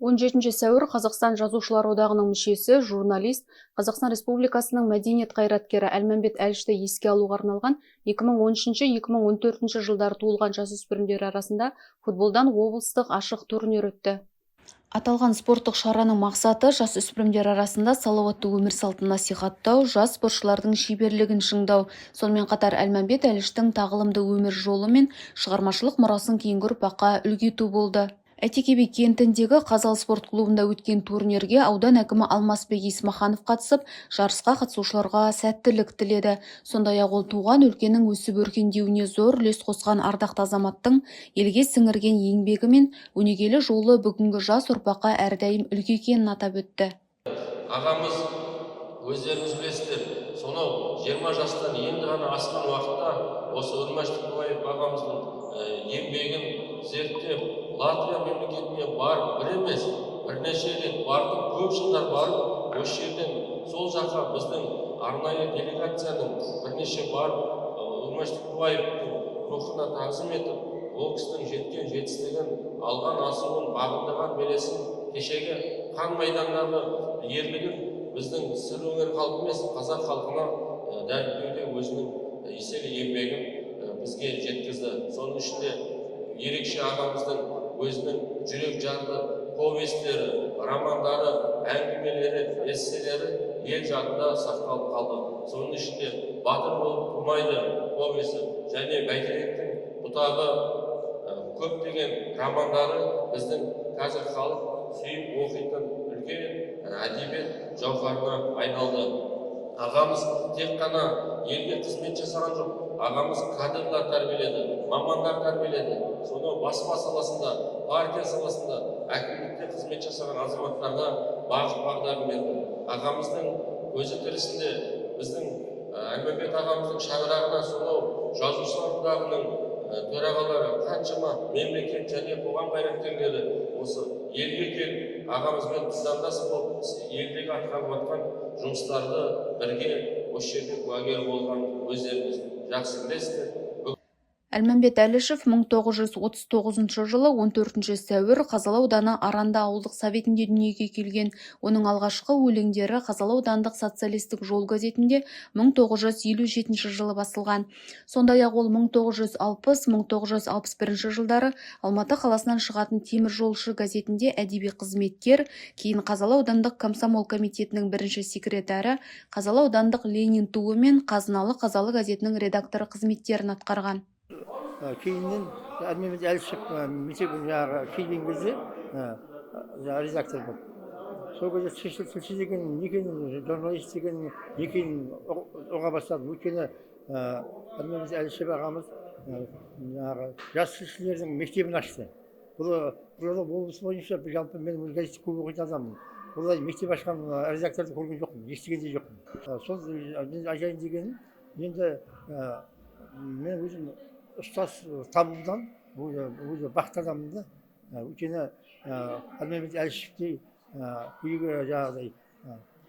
17 сәуір Қазақстан Жазушылар одағының мүшесі, журналист, Қазақстан Республикасының мәдениет қайраткері Әлмәмбет Әлішті еске алуға арналған 2013-2014 жылдары туылған жасөспірімдер арасында футболдан облыстық ашық турнир өтті. Аталған спорттық шараның мақсаты жасөспірімдер арасында салауатты өмір салтын насихаттау, жас спортшылардың шеберлігін шыңдау, сонымен қатар Әлмәмбет Әліштің тағылымды өмір жолы мен шығармашылық мұрасын кейінгі ұрпаққа үлгі ету болды. Әйтеке би кентіндегі Қазалы спорт клубында өткен турнирге аудан әкімі Алмасбек Есмаханов қатысып, жарысқа қатысушыларға сәттілік тіледі. Сондай-ақ ол туған өлкенің өсіп өркендеуіне зор үлес қосқан ардақты азаматтың елге сіңірген еңбегі мен өнегелі жолы бүгінгі жас ұрпаққа әрдайым үлгі екенін атап өтті. Ағамыз, өздеріңіз білесіздер, сонау 20 жастан енді ғана асқан уақытта осы Үрмәш Түкібаев ағамыздың еңбегін зерттеп, Латвия мемлекетіне барып, бір емес, бірнеше рет бардым, көп жылдар барып, осы жерден сол жаққа біздің арнайы делегацияның бірнеше барып, Үрмәш Түкібаевтың рухына тағзым етіп, ол кісінің жеткен жетістігін, алған асуын, бағындырған белесін, кешегі қан майдандағы ерлігін біздің Сыр өңірі халқы емес, қазақ халқына дәріптеуде өзінің еселі еңбегін бізге жеткізді. Соның ішінде ерекше ағамыздың өзінің жүрек жарды повестері, романдары, әңгімелері, эсселері ел жадында сақталып қалды. Соның ішінде «Батыр болып тумайды» повесі және «Бәйтеректің бұтағы», көптеген романдары біздің қазір халық сүйіп оқитын үлкен әдебиет жауһарына айналды. Ағамыз тек қана елге қызмет жасаған жоқ, ағамыз кадрлар тәрбиеледі, мамандар тәрбиеледі. Сонау баспа саласында, партия саласында, әкімдікте қызмет жасаған азаматтарға бағыт бағдарын берді. Ағамыздың көзі тірісінде біздің Әлмәмбет ағамыздың шаңырағына сонау Жазушылар одағының төрағалары, қаншама мемлекет және қоғам қайраткерлері осы елге келіп, ағамызбен тұстандас болып, елдегі атқарылып жатқан жұмыстарды бірге осы жерде куәгер болған өздеріңіз жақсы білесіздер. Әлмәмбет Әлішев 1939 жылы 14 сәуір Қазалы ауданы Аранды ауылдық советінде дүниеге келген. Оның алғашқы өлеңдері Қазалы аудандық «Социалистік жол» газетінде 1957 жылы басылған. Сондай-ақ ол 1960-1961 жылдары Алматы қаласынан шығатын «Теміржолшы» газетінде әдеби қызметкер, кейін Қазалы аудандық комсомол комитетінің бірінші секретары, Қазалы аудандық «Ленин туы» мен «Қазыналы Қазалы» газетінің редакторы қызметтерін атқарған. Кейіннен Әлмәмбет Әлішев мектеп жаңағы келген кезде жаңағы редактор болып, сол кезде тілші деген не екенін, журналист деген не екенін ұға бастадым. Өйткені Әлмәмбет Әлішев ағамыз жаңағы жас тілшілердің мектебін ашты. Бұл Қызылорда облысы бойынша, жалпы мен газетті көп оқитын адаммын, олай мектеп ашқан редакторды көрген жоқпын, естіген де жоқпын. Сол мен айтайын дегенім, енді мен өзім ұстаз табудан өзі бақытты адаммын да. Өйткені Әлмәмбет Әлішевтей үйге жаңағыдай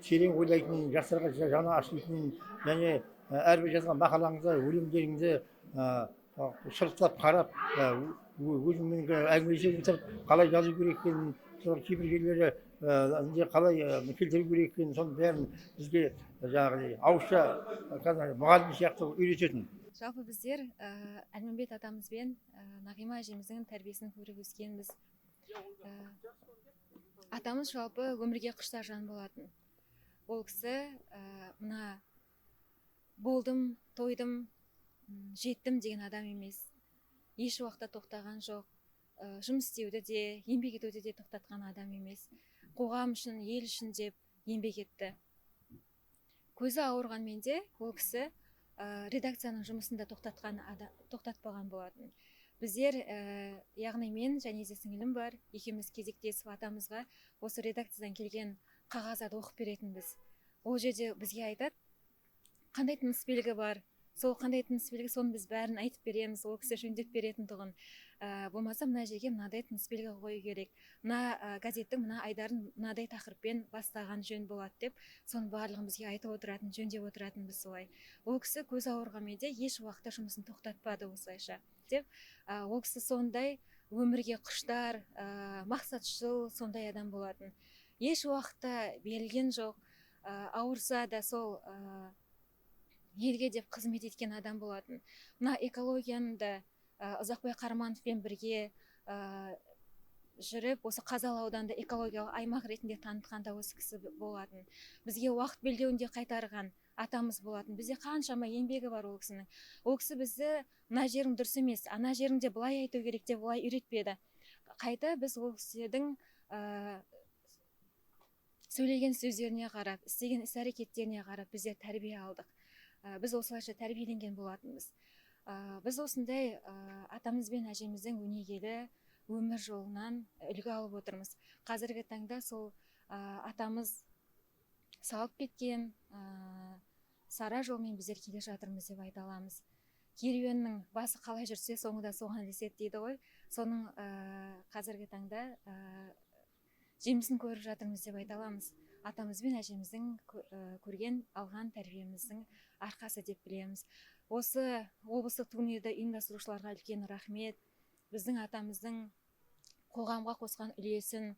терең ойлайтын, жастарға жаны ашитын және әрбір жазған мақалаңды, өлеңдеріңді сұрыптап қарап, өзіңмен әңгімелесе отырып, қалай жазу керек екенін, сол кейбір жерлері қалай келтіру керек екенін, соның бәрін бізге жаңағыдай ауызша мұғалім сияқты үйрететін. Жалпы біздер Әлмәмбет атамыз бен Нағима әжеміздің тәрбиесін көріп өскенбіз. Атамыз жалпы өмірге құштар жан болатын. Ол кісі мына болдым, тойдым, жеттім деген адам емес. Еш уақытта тоқтаған жоқ. Жұмыс істеуді де, еңбек етуді де тоқтатқан адам емес. Қоғам үшін, ел үшін деп еңбек етті. Көзі ауырғанмен де ол кісі редакцияның жұмысын да тоқтатпаған болатын. Біздер, яғни мен және де сіңілім бар, екеуміз кезектесіп атамызға осы редакциядан келген қағаздарды оқып беретінбіз. Ол жерде бізге айтады, қандай тыныс белгі бар, сол қандай тыныс белгі, соны біз бәрін айтып береміз, ол кісі жөндеп беретін тұғын. Болмаса мына жерге мынадай тыныс белгі қою керек, мына газеттің мына айдарын мынадай тақырыппен бастаған жөн болады деп, соның барлығын бізге айтып отыратын, жөндеп отыратынбыз солай. Ол кісі көзі ауырғанмен де еш уақытта жұмысын тоқтатпады осылайша деп. Ол кісі сондай Өмірге құштар, мақсатшыл сондай адам болатын. Еш уақытта берілген жоқ, ауырса да сол елге деп қызмет еткен адам болатын. Мына экологияны да Ұзақбай Қарамановпен бірге жүріп, осы Қазалы ауданды экологиялық аймақ ретінде танытқан да осы кісі болатын. Бізге уақыт белдеуін де қайтарған атамыз болатын. Бізде қаншама еңбегі бар ол кісінің. Ол кісі бізді мына жерің дұрыс емес, ана жеріңде былай айту керек деп олай үйретпеді. Қайта біз ол кісілердің сөйлеген сөздеріне қарап, істеген іс әрекеттеріне қарап біздер тәрбие алдық. Біз осылайша тәрбиеленген болатынбыз. Біз осындай атамыз бен әжеміздің өнегелі өмір жолынан үлгі алып отырмыз. Қазіргі таңда сол атамыз салып кеткен сара жолмен біздер келе жатырмыз деп айта аламыз. Керуеннің басы қалай жүрсе, соңы да соған ілеседі дейді ғой. Соның қазіргі таңда жемісін көріп жатырмыз деп айта аламыз. Атамыз бен әжеміздің көрген, алған тәрбиеміздің арқасы деп білеміз. Осы облыстық турнирді ұйымдастырушыларға үлкен рахмет. Біздің атамыздың қоғамға қосқан үлесін,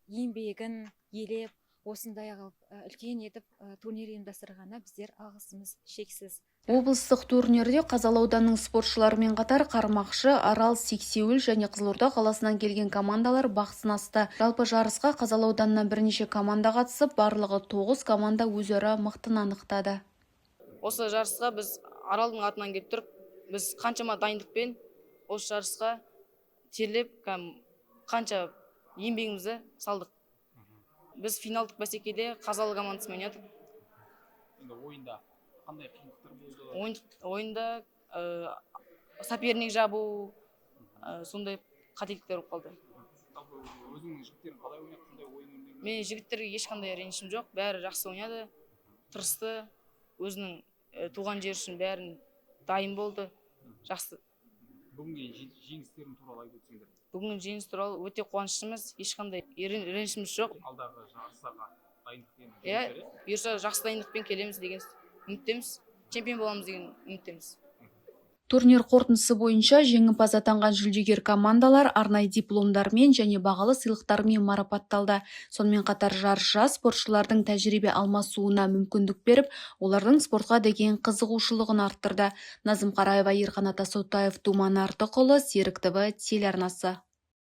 еңбегін елеп, осындай қылып үлкен етіп турнир ұйымдастырғанына біздер алғысымыз шексіз. Облыстық турнирде Қазалы ауданының спортшыларымен қатар Қармақшы, Арал, Сексеуіл және Қызылорда қаласынан келген командалар бақ сынасты. Жалпы жарысқа Қазалы ауданынан бірнеше команда қатысып, барлығы 9 команда өзара мықтыны анықтады. Осы жарысқа біз Аралдың атынан келіп тұрып, біз қаншама дайындықпен осы жарысқа терлеп, қанша еңбегімізді салдық. Біз финалдық бәсекеде Қазалы командасымен ойнадық. Енді ойында қандай қиындықтар болды? Ойында соперник жабу, сондай қателіктер болып қалды. Жалпы өзіңнің жігіттерің қалай ойнады, қандай ойын өрнегі? Мен жігіттерге ешқандай ренішім жоқ, бәрі жақсы ойнады, тырысты, өзінің туған жері үшін бәрін дайын болды, жақсы. Бүгінгі жеңістерің туралы айтып өтсеңдер. Бүгінгі жеңіс туралы өте қуаныштымыз, ешқандай ренішіміз жоқ. Алдағы жарыстарға дайындық енді Иә, жеңістер, иә? Бұйырса жақсы дайындықпен келеміз деген үміттеміз, чемпион боламыз деген үміттеміз. Турнир қорытындысы бойынша жеңімпаз атанған жүлдегер командалар арнайы дипломдармен және бағалы сыйлықтармен марапатталды. Сонымен қатар жарыс жас спортшылардың тәжірибе алмасуына мүмкіндік беріп, олардың спортқа деген қызығушылығын арттырды. Назым Қараева, Ерқанат Асаутаев, Думан Артықұлы, Серік ТВ телеарнасы.